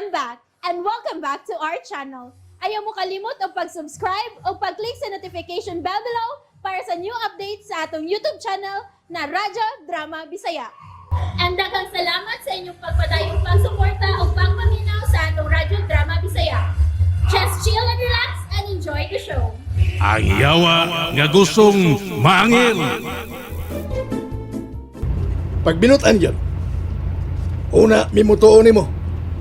I'm back and welcome back to our channel. Ayaw mo kalimot og pag-subscribe o pag-click sa notification bell below para sa new updates sa atong YouTube channel na Radyo Drama Bisaya. And daghang salamat sa inyong pagpadayong pagsuporta o pagpaminaw sa atong Radyo Drama Bisaya. Just chill and relax and enjoy the show. Ang yawa nga gustong maangil. Pag binutan yun, una, mimutuo nimo.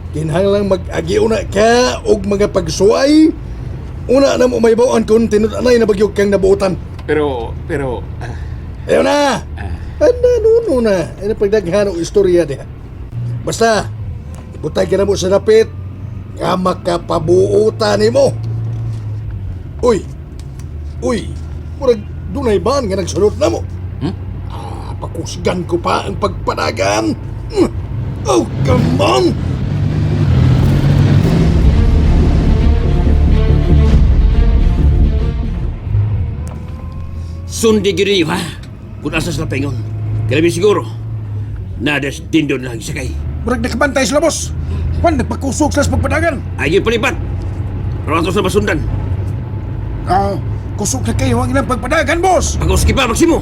Kinahanglang mag-agi una ka og mga pagsuway. Una na mo mahibaw-an kung tinud-anay na bagyog kang nabuotan. Pero, Ayaw na! Ano, nuno na. Ano pagdaghan og istorya diha. Basta, ibutay ka na mo sa dapit nga makapabuotan nimo. Uy! Uy! Murag dunay baan nga nagsulot na mo. Hmm? Ah, pakusgan ko pa ang pagpanagan. Oh, come on! Sundi gyud ninyo, ha? Kung asa sila paingon. Kaya siguro, nadas dindo na lang sakay. Murag nakabantay sila, boss. Juan, nagpakusog sila sa pagpadagan. Ay, yun palipat. Pero ato sa masundan. Ah, kusog na kayo ang ilang pagpadagan, boss. Pag-uski pa, Maximo.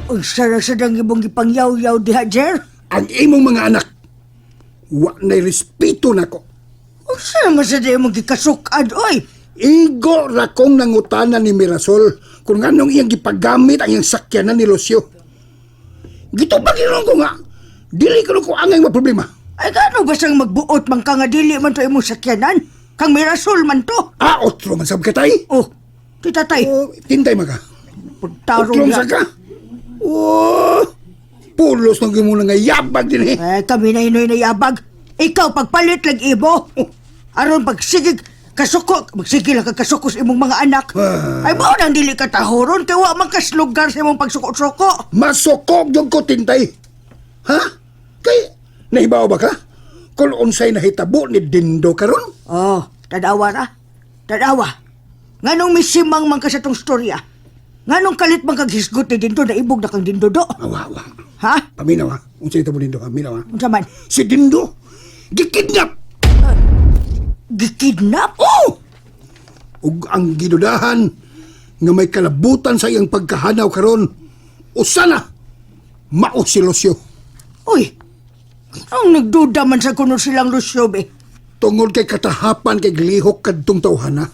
Unsa ra sa dang imong gipangyaw-yaw diha, Jer? Ang imong mga anak, wa na'y respeto nako. Unsa naman sa imong gikasukad, oy? Igo ra kong nangutana ni Mirasol kung anong iyang gipagamit ang iyang sakyanan ni Lucio. Gitubag ko nga, dili ko ko angay problema. Ay, gano ba siyang magbuot man ka nga dili man to imong sakyanan? Kang Mirasol man to. Ah, otro man sab katay. Oh, ti tatay, Oh, tintay maga. pagtarong Otro man sa ka. Oh, pulos nang gimo nga yabag din eh. Eh, kami na hinoy na yabag. Ikaw, pagpalit lang ibo. Aron pagsigig, kasuko, magsige lang ka kasuko sa imong mga anak. Ay, mao nang dili ka tahoron, kay wa man kaslugar sa imong pagsuko-suko. Masukog yung ko tintay. Ha? Kay nahibaw ba ka? Kung unsay nahitabo ni Dindo karon? Oh, tadawa ra. Tadawa. Nganong misimang man ka sa tong storya? Nganong kalit man kag hisgot ni Dindo na ibog na kang Dindo do? Awa, awa. Ha? Paminaw ha. Unsay nahitabo ni Dindo ha? Minaw ha. Unsa man? Si Dindo, gikidnap. Gikidnap? Oh! Ug ang gidudahan nga may kalabutan sa iyang pagkahanaw karon, usa na mao si Lucio. Uy. Ang nagduda man sa kuno silang Lucio be. Tungod kay katahapan kay glihok kadtong tawhana.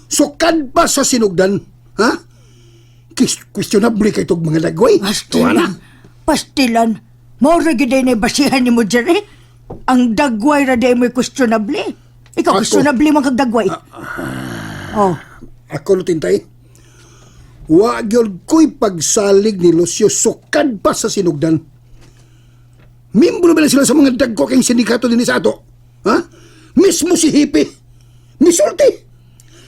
Sukad pa sa sinugdan, ha? Questionable kay tog mga dagway. Pastilan. Pastilan. Mao ra gyud na basihan nimo Jerry. Ang dagway ra day mo'y questionable. Ikaw Ako. questionable man kag dagway. Oh, Ako no tintay. Wa gyud ko'y pagsalig ni Lucio sukad pa sa sinugdan. Membro ba na sila sa mga dagko kayong sindikato din sa ato? Ha? Mismo si Hippie. Misulti.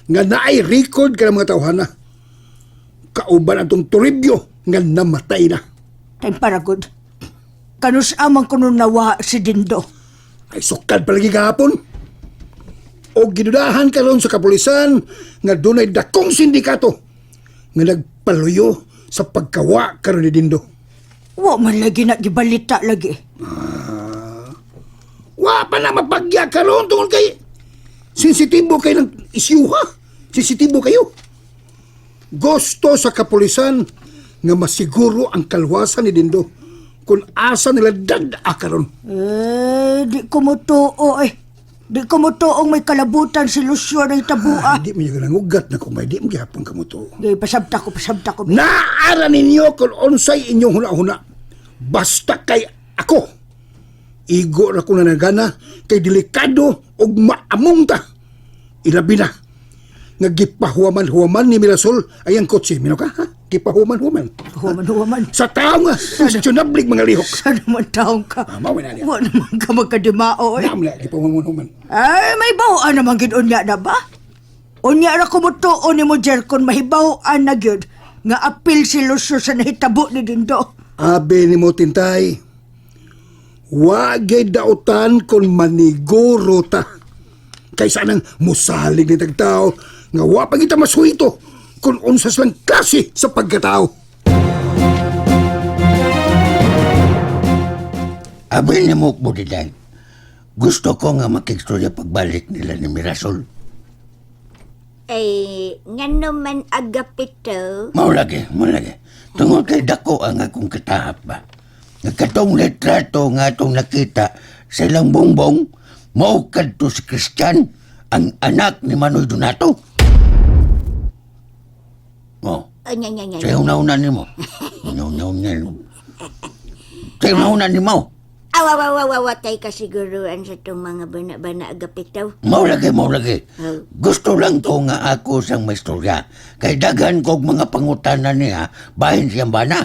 Nga naay record ka ng mga tawhana. Kauban atong Toribio nga namatay na. time para good. Kanus amang kuno nawa si Dindo. Ay sukad palagi kahapon. O gidudahan karon sa kapulisan nga dunay dakong sindikato nga nagpaluyo sa pagkawa karon ni Dindo. Wa man lagi na gibalita lagi. Wa pa na mapagya karon tungod kay sensitibo kay ng isyuha. Sensitibo kayo. Gusto sa kapulisan nga masiguro ang kalwasan ni Dindo kung asa nila dad-a karon. Eh, di ko mo tuo eh. Di ko mo tuong may kalabutan si Lucio ng tabua. Di mo yung nangugat na kumay, di mo gihapon ka mo to. Di, pasabta ko, pasabta ko. Naara ninyo kung unsay inyong huna-huna. Basta kay ako. Igo ra ko na nagana kay delikado ug maamong ta. Ilabi na. Nga gipahuwaman-huwaman ni Mirasol ay ang kotse. Mino ka, ha? Gipahuwaman-huwaman. Huwaman, huwaman. Sa tao nga, questionable mga lihok. Sana man taong ka. Ah, mao na niya. Wa naman ka magkadimao eh. Naam na, gipahuwaman-huwaman. Ay, may bawaan naman gid unya na ba? Unya ra ko mo tuo ni mo Jerkon mahibaw-an na gyud nga apil si Lucio sa nahitabo ni Dindo. Abe ni mo tintay. Wagay dautan kon maniguro ta. Kaysa nang musalig ni tagtao nga wa pa kita masuhito kung unsa silang klase sa pagkatao. Abi ni mo, Budiday. Gusto ko nga makikstorya pagbalik nila ni Mirasol. Ay, ngano man agapito. Mao lagi, mao lagi. Tungod kay dako ang akong katahap ba. Nga katong litrato nga atong nakita sa ilang bongbong, mao kadto si Christian, ang anak ni Manoy Donato. Oh, Oh, nya, nya, nya. sa una-una nimo. Una-una nimo. Sa una-una nimo. Awa, awa, awa, awa, tay kasiguruan sa itong mga bana-bana agapito. Mao lagi, mao lagi. Oh. Gusto lang to nga ako sang maistorya. Kay daghan kog mga pangutana niya, bahin siyang bana.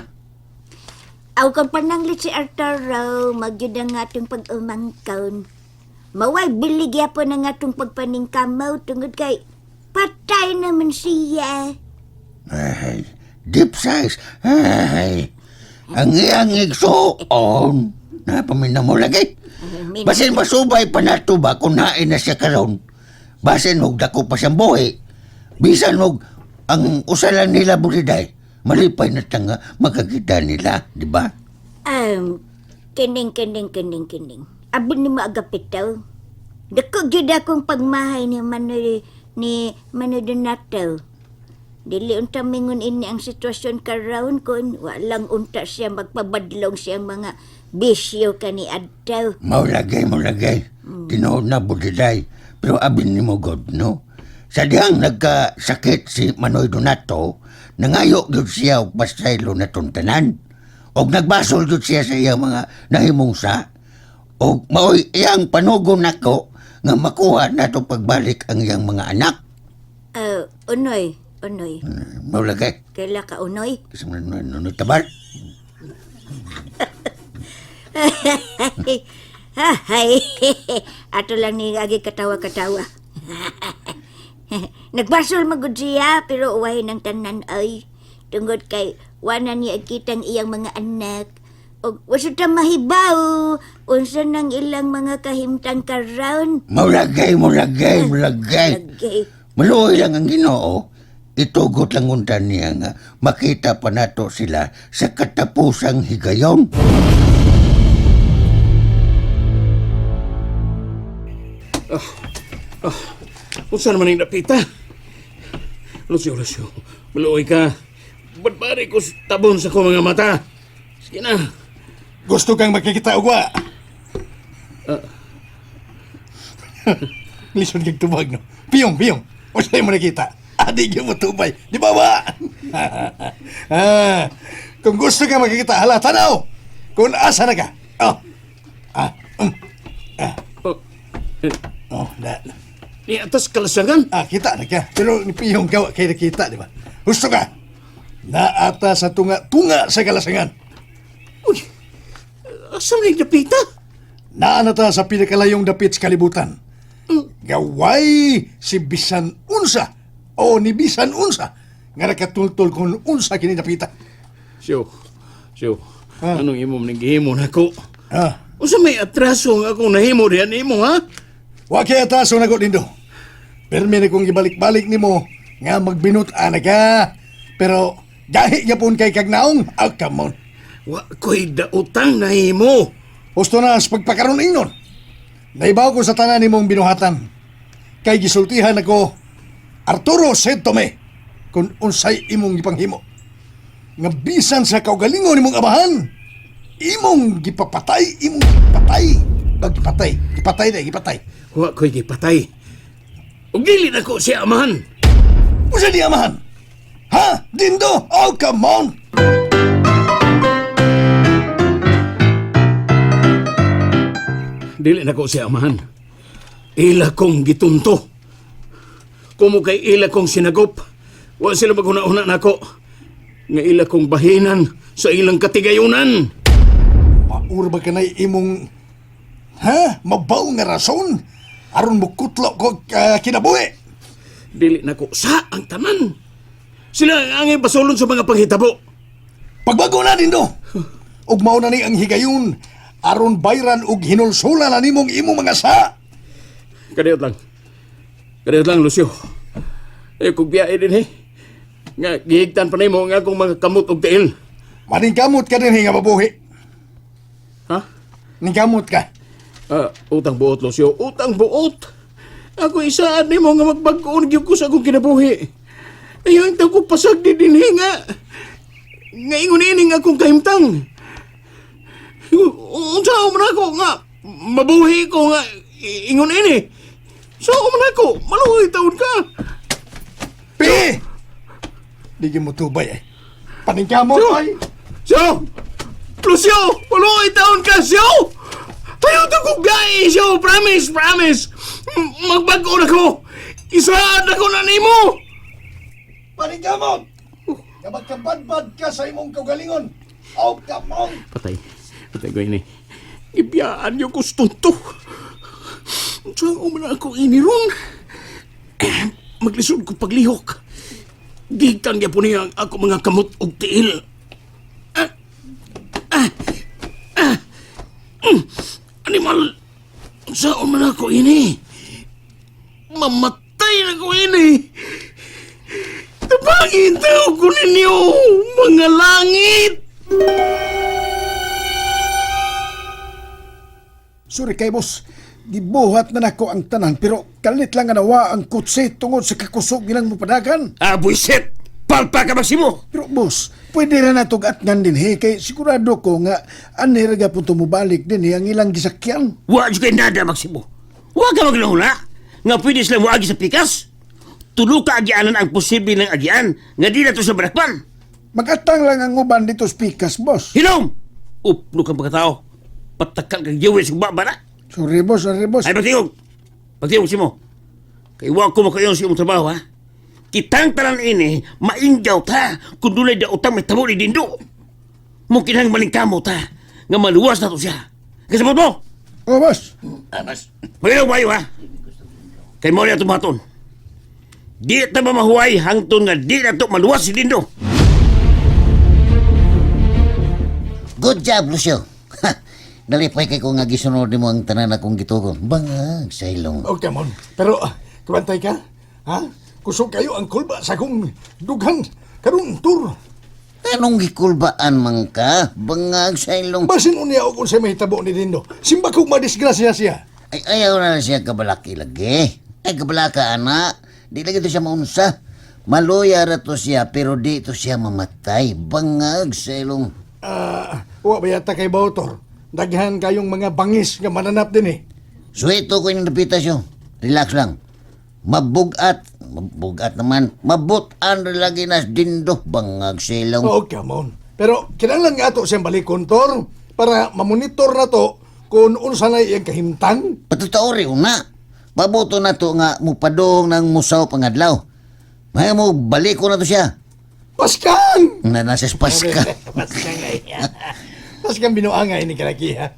Aw, kung pananglit si Arturo, magyud ang atong pag-umangkaon. Maway bilig po ng atong pagpaningkamaw tungod kay patay naman siya. Ay, deep size. Ay, ang iyang igsuon. Napamina mo lagi. Basin masubay pa nato ba kung nain na siya karon. Basin og dako pa siyang buhi. Bisan og ang usalan nila buliday. Malipay na tanga makakita nila, di ba? Kining, kining, kining, kining. Abi ni mo agapito. Dako gyud akong pagmahay ni Manoy Donato. Dili unta mingon ini ang sitwasyon karon kun walang unta siya magpabadlong siyang mga bisyo kani adto. Mao lagi, mao lagi. Tinuod na buliday. Pero abin ni mo God, no? Sa dihang nagkasakit si Manoy Donato, nangayo gyud siya og pasaylo na tuntanan. Og nagbasol gyud siya sa iyang mga nahimong sa. Og maoy iyang panugon nako nga makuha nato pagbalik ang iyang mga anak. Unoy, unoy. Mao lagi. Kaila ka unoy? Kasi Nonoy Tabar. Hay, ato lang ni agi katawa-katawa. Nagbasol magud siya pero uwahin ng tanan ay. Tungod kay wala niya kitang iyang mga anak. Og wasa ta mahibaw unsa nang ilang mga kahimtang karon. Mao lagi, mao lagi, mao lagi. Lagi. Maluoy lang ang Ginoo. Itugot lang unta niya nga makita pa nato sila sa katapusang higayon. Unsa naman ang napita? Lucio, Lucio, maluoy ka. Ba't pare ko tabon sa ko mga mata? Sige na. Gusto kang makikita og wa? Lisod kag tubag no. Piyong, piyong. Unsay mo nakita? Adi gyud mo tubay. Di ba wa? Ah, kung gusto kang makikita, hala tanaw. Kung asa na ka. Oh. Ah, um. Oh, eh, Oh, na. ni atas kalasangan. Ah, kita na ka. Pero ni piyong gawa kay nakita, di ba? Gusto ka? Naata sa tunga, tunga sa kalasangan. Uy, asa man ang napita? Naa na ta sa pinakalayong dapit sa kalibutan. Gaway si bisan unsa o ni bisan unsa nga nakatultol kung unsa kini dapita. Siyo, siyo, anong imo man gihimo nako? Ha? Unsa may atraso nga akong nahimo diyan nimo ha? Wa kay atraso nako dindo. Permi na kong gibalik-balik nimo nga magbinut ana ka. Pero gahi gyapon kay kagnaong. Oh, come on. Wa ko'y dautang nahimo. Husto na sa pagpakaroon ingnon. Naibaw ko sa tanan nimong binuhatan. Kay gisultihan ako Arturo Sentome kung unsay imong gipanghimo. Nga bisan sa kaugalingon nimong amahan, imong gipapatay, imong gipatay. Oh, gipatay, gipatay na, gipatay. Wa ko'y gipatay. Ug dili nako siya amahan. Unsa di amahan? Ha? Dindo? Oh, come on! Dili nako siya amahan. Ila kong gitunto. Kumo kay ila kong sinagop. Wa sila maghuna-huna nako. Nga ila kong bahinan sa ilang katigayunan. Maur ba kanay imong ha? Mabaw nga rason? Aron mo kutlo ko kinabuhi. Dili nako sa ang tanan. Sila ang angay basolon sa mga panghitabo. Pagbago na dindo. Ug mao na ni ang higayon aron bayran og hinulsulan na nimong imong mga sa. Kadiyot lang. Kadiyot lang, Lucio. Ay, kung biyahe din eh. Nga gihigtan pa nimo ang akong mga kamot og tiil. Maningkamot ka din nga mabuhi. Ha? Ningkamot ka. Ah, utang buot, Lucio. Utang buot. Ako isaad nimo nga magbag-o gyud ko sa akong kinabuhi. Ayaw ang ko pasag di dinhi nga. Nga ingon ini nga akong kahimtang. Unsa man ako nga mabuhi ko nga ingon ini. So man ako, maluoy taon ka. Pi! Di gyud mo tubay eh. Paningkamot Siyo! ay. Siyo! Lucio! Maluoy taon ka, Siyo! Tayo ta ko gay, Siyo! Promise, promise! Magbag-o na ko! Isaad na ko na nimo! Paningkamot! Nga magkabadbad ka sa imong kaugalingon. Oh, come on! Patay. Patay ko ini. Ibiyaan niyo ko stunto. Saan man ako ini ron? Maglisod ko paglihok. Gikan niya po niya ang ako mga kamot og tiil. Ah! Ah! Ah! Mm! Animal! Saan man ako ini? Mamatay na ko ini! Tabangin tao ko ninyo, mga langit! Sorry kay boss. Gibuhat na nako ang tanan pero kalit lang nga nawa ang kutse tungod sa kakusog nilang mupadagan. Ah, buisit! Palpa ka, Maximo! Pero boss, pwede ra na atngan din he kay sigurado ko nga anhi ra gapon mubalik din he ang ilang gisakyan. Wa jud kay nada, Maximo. Wa ka maglahula nga pwede sila moagi sa pikas. Tulo ka agianan ang posible ng agian nga di na to sa barakpan. Magatang lang ang uban dito sa pikas, boss. Hilom! Uplo kang pagkatao. Patakal kang yawin sa baba na. Sorry boss, sorry boss. Ay, pagtingog! Pagtingog, Maximo. Kay wa ko makayon sa imong trabaho, ha? Kitang tanan ini, mainggaw ta kung dunay daotang may tabo ni Dindo. Mungkin hang malingkamo ta nga maluwas na to siya. Kasabot mo! Oh boss. Mahilong bayo ha. Kay mo niya tumaton. Di ta ba mahuway hangtod nga di na to maluwas si Dindo. Good job, Lucio. Ha, nalipay kay ko nga gisunod nimo ang tanan akong gitugon. Bangag sa ilong. Oh, come on. Pero, kabantay ka? Ha? Kusog kayo ang kulba sa akong dughan. Karong tour. Anong gikulbaan man ka? Bangag sa ilong. Basin unya og unsay mahitabo ni Dindo. Simba kong madisgrasya siya. Ay, ayaw na lang siya kabalaki lagi. Ay, kabalaka, ana. Di lagi to siya maunsa. Maluya ra to siya, pero di to siya mamatay. Bangag sa ilong. Ah, wa ba yata kay Bautor? Daghan kayong mga bangis nga mananap din eh. Suwito ko yung napita siyo. Relax lang. Mabugat. Mabugat naman. Mabutan ra lagi nas dindo. Bangag sa ilong. Oh, come on. Pero kinahanglan nga ato siyang balikon, Tor, para mamonitor na to kung unsa na iyang kahimtang. Patotoo rin una. Pabuto na to nga mupadong ng musaw pangadlaw. Maya mo, balik ko na to siya. Paskang! Na nasa Paska. Paskang ay. Paskang binuangay ni kalaki ha.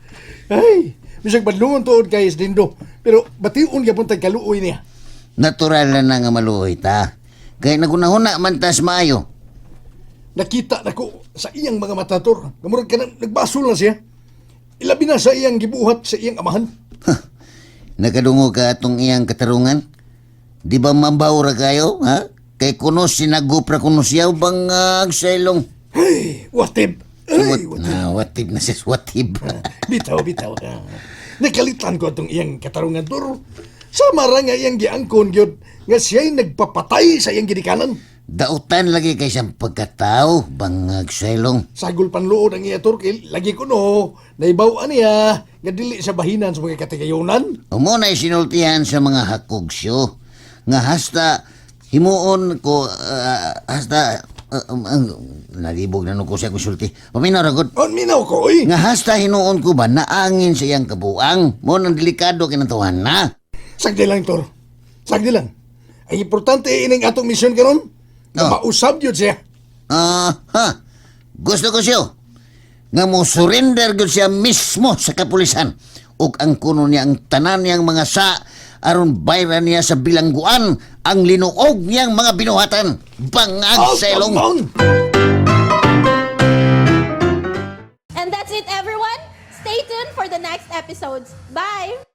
Ay, bisag badlungon tuod kay Dindo, pero bation gyapon tag kaluoy niya. Natural na na nga maluoy ta. Kaya nagunahuna man tas maayo. Nakita nako sa iyang mga mata, Tor. Nga murag kanang nagbasol na siya. Ilabi na sa iyang gibuhat sa iyang amahan. Nakadungo ka atong iyang katarungan? Di ba mabaw ra kayo, ha? Kay kuno sinagupra kuno siya bangag sa ilong. Hey, watib. Ay, Wat, na, watib na sis, watib. Bitaw, bitaw. Nakalitan ko atong iyang katarungan, Tor. Sama ra nga iyang giangkon gyud nga siya'y nagpapatay sa iyang ginikanan. Dautan lagi kay siyang pagkatao, bangag sa ilong. Sagol panluod ang iya, Tor, kay lagi ko no, naibaw niya nga dili sa bahinan sa mga katigayonan. Amo na sinultihan sa mga hakogsyo nga hasta himuon ko hasta nalibog na no ko siya konsulti. Paminaw ra gud. On minaw ko, oy. Nga hasta hinuon ko ba naangin sa iyang kabuang. Mo nang delikado kinatuhan na. Sagdi lang, Tor. Sagdi lang. Ang importante ining atong misyon karon, nga Oh. mausab yun siya. Ah, ha. Gusto ko siya. Nga mo surrender gyud siya mismo sa kapulisan. Ug ang kuno niya ang tanan niyang mga sa aron bayra niya sa bilangguan ang linuog niyang mga binuhatan. Bangag Oh, sa ilong. come on. And that's it, everyone. Stay tuned for the next episodes. Bye!